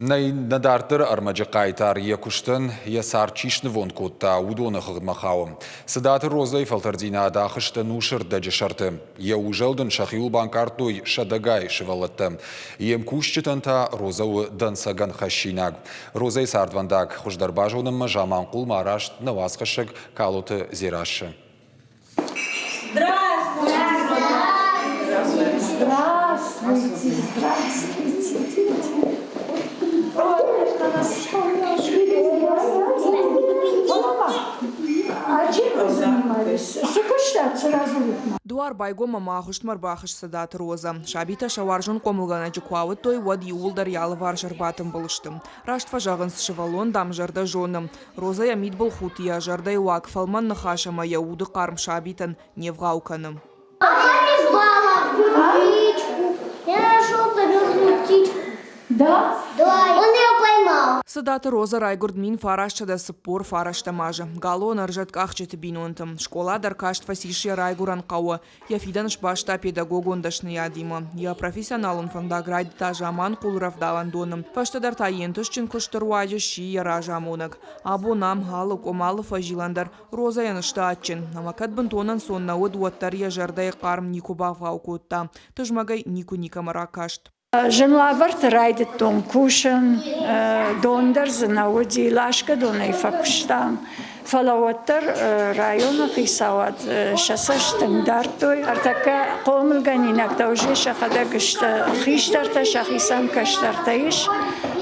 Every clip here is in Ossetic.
Нӕ нӕ дарддӕры ӕрмӕджы хъайтар йӕ куыстӕн йӕ цард чи снывонд кодта, уыдоны хыгъдмӕ хауы. Цыдаты Розӕйы фӕлтӕрдзинад ахызт ӕнусы рдӕджы сӕрты. Йӕ узӕлд ын сӕхиуыл банкъардтой сӕдӕгай сывӕллӕттӕ. Йе мкусджытӕн та Розӕ у дӕнцӕгӕн хӕссинаг. Розӕйы цардвӕндаг хуыздӕр базонынмӕ Заманхъулмӕ арӕзт нӕ уацхӕссӕг Калоты Дзерассӕ. Здравствуйте! Здравствуйте! Здравствуйте, дети! Ой, хорошо, Мама, а чем вы занимались? Цы куыстат сразу видно? Дуар байгом ӕмӕ агъуыстмӕ ӕрбахызт Садаты Розӕ. Сабитӕ сӕ уарзон хъомылгӕнӕджы куы ауыдтой, уӕд иууылдӕр йӕ алыварс ӕрбатымбыл сты. Раст фӕзӕгъынц, сывӕллон, дам, зӕрдӕ зоны. Розӕ йӕ мидбылхудт, йӕ зӕрдӕйы уаг, фӕлмӕн ныхас ӕмӕ йӕ уды хъарм сабитӕн не вгъау кӕны. Я нашел замерзшую птичку. Да? Да, он ее поймал. Цыдаты Роза райгуырд 1949 азы Галон ӕрзӕткъахджыты бинонты. Скъола дӕр каст фӕцис йӕ райгуырӕн хъӕуы. Йӕ фидӕн сбаста педагогон дӕсныйадимӕ. Йӕ профессионалон фӕндаг райдыдта Заманхъулы рӕвдауӕндоны. Фӕстӕдӕр та йе нтыстджын куысты руаджы сси йӕ разамонӕг. Абон ам, алы къуым, алы фӕзилӕн дӕр Розӕйӕн сты адджын. Ӕмӕ кӕд бынтон ӕнцон нӕ уыд, уӕддӕр йӕ зӕрдӕйы хъарм никуы бавгъау кодта, тызмӕгӕй никуы никӕмӕ ракаст. Зын уавӕрты райдыдтон кусын, дон дӕр дзы нӕ уыди, ласгӕ донӕй фӕкуыстам. Фӕлӕ уӕддӕр районы хицауад сӕ цӕст тынг дардтой. Ӕртӕккӕ хъомылгӕнинӕгтӕ уже сӕхӕдӕг сты хистӕртӕ, сӕхицӕн кӕстӕртӕ ис.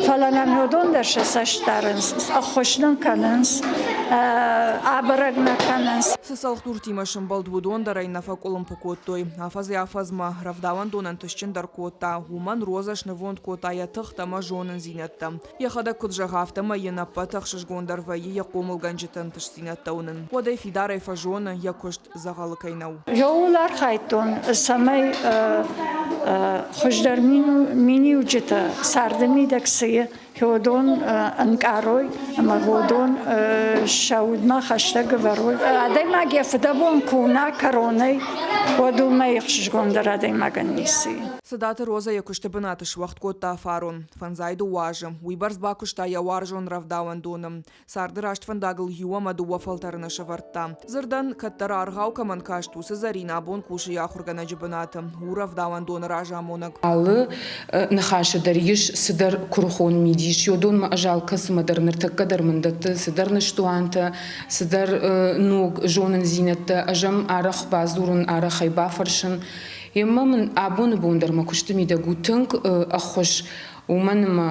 Фӕлӕ нӕм уыдон дӕр сӕ цӕст дарынц, ӕххуыс нын кӕнынц, абӕрӕг нӕ кӕнынц. Цы цӕлхдуртимӕ сӕмбӕлд, уыдон дӕр ӕй нӕ фӕкъуылымпы кодтой. Афӕдзӕй-афӕдзмӕ рӕвдауӕндон ӕнтыстджындӕр кодта. Уымӕн Розӕ снывонд кодта йӕ тыхтӕ ӕмӕ зонындзинӕдтӕ. Йӕхӕдӕг куыд зӕгъы, афтӕмӕй йын ӕппӕт ӕхсызгондӕр вӕййы йӕ хъомылгӕнджыты ӕнтыстдзинӕдтӕ уынын. Уӕд ӕй фидарӕй фӕзоны, йӕ куыст дзӕгъӕлы кӕй нӕу. Ууыл архайдтон, цӕмӕй хуыздӕр миниуджытӕ царды мидӕг цы и, уыдон ӕнкъарой ӕмӕ уыдон сӕ удмӕ хӕстӕг ӕвӕрой. Адӕймаг йӕ фыдӕбон куы уына кӕронӕй, уӕд уымӕй ӕхсызгондӕр адӕймагӕн ницы и. Цыдаты Розӕ йӕ куысты бынаты суӕгъд кодта фарон. Фӕндзай дыууӕ азы. Уыйбӕрц бакуыста йӕ уарзон рӕвдауӕндоны. Царды раст фӕндагыл иу ӕмӕ дыууӕ фӕлтӕры нӕ сӕвӕрдта. Дзырдӕн, кӕддӕр аргъау кӕмӕн каст, уыцы Зӕринӕ абон кусы йӕ ахуыргӕнӕджы бынаты, у рӕвдауӕндоны разамонӕг. Алы ныхасы дӕр ис цыдӕр куырыхон мидис. Уыдонмӕ ӕз алкӕцымӕ дӕр ныртӕккӕ дӕр мын дӕтты цыдӕр ныстуантӕ, цыдӕр ног зонындзинӕдтӕ. Ӕз ӕм арӕх бадзурын, арӕх ӕй бафӕрсын. Еммӕ мын абоны бон дӕр мӕ куысты мидӕг у тынг ӕххуыс, уымӕн ӕмӕ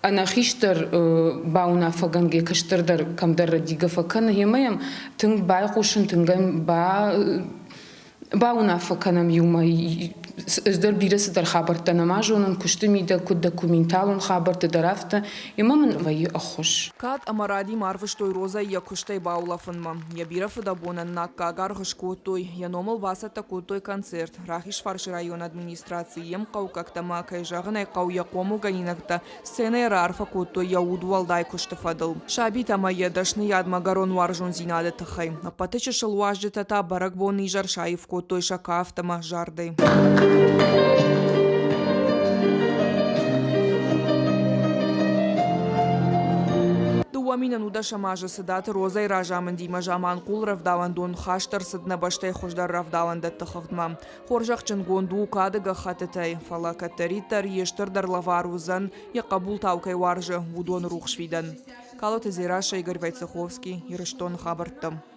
ӕнӕхистӕр бауынаффӕгӕнгӕ кӕстӕр дӕр кӕмдӕр рӕдигӕ фӕкӕны, ӕмӕ йӕм тынг байхъусын, тынг ӕм бауынаффӕ кӕнӕм иумӕ. Ӕз дӕр бирӕ цыдӕр хабӕрттӕ нӕма зонын, куысты мидӕг куыд документалон хабӕртты дӕр афтӕ, ӕмӕ мын вӕййы ӕххуыс. Кад ӕмӕ радимӕ арвыстой Розӕ йӕ куыстӕй баулӕфынмӕ. Йӕ бирӕ фыдӕбонӕн аккаг аргъ скодтой, йӕ номыл бацӕттӕ кодтой концерт. Рахизфарсы районы администрацийы йе мхъӕуккӕгтӕ ӕмӕ, кӕй зӕгъын ӕй хъӕуы, йӕ хъомылгӕнинӕгтӕ сценӕйы раарфӕ кодтой йӕ удуӕлдай куысты фӕдыл. Сабитӕ ӕмӕ йӕ дӕсныйадмӕ ӕгӕрон уарзондзинады тыххӕй. Ӕппӕты чысыл уазджытӕ та бӕрӕгбоны изӕр саив кодтой сӕ кафт ӕмӕ зардӕй. 2010 азы Цыдаты Розӕйы разамындимӕ Заманхъул рӕвдауӕндон хаст ӕрцыд нӕ бӕстӕйы хуыздӕр рӕвдауӕндӕтты хыгъдмӕ. Хорзӕхджынгонд у кады гӕххӕттытӕй, фӕлӕ кӕддӕриддӕр йе стырдӕр лӕвар уыдзӕн, йӕ хъӕбултау кӕй уарзы, уыдоны рухс фидӕн. Калоты Дзерассӕ, Игорь Войцеховский, Ирыстоны хабӕрттӕ.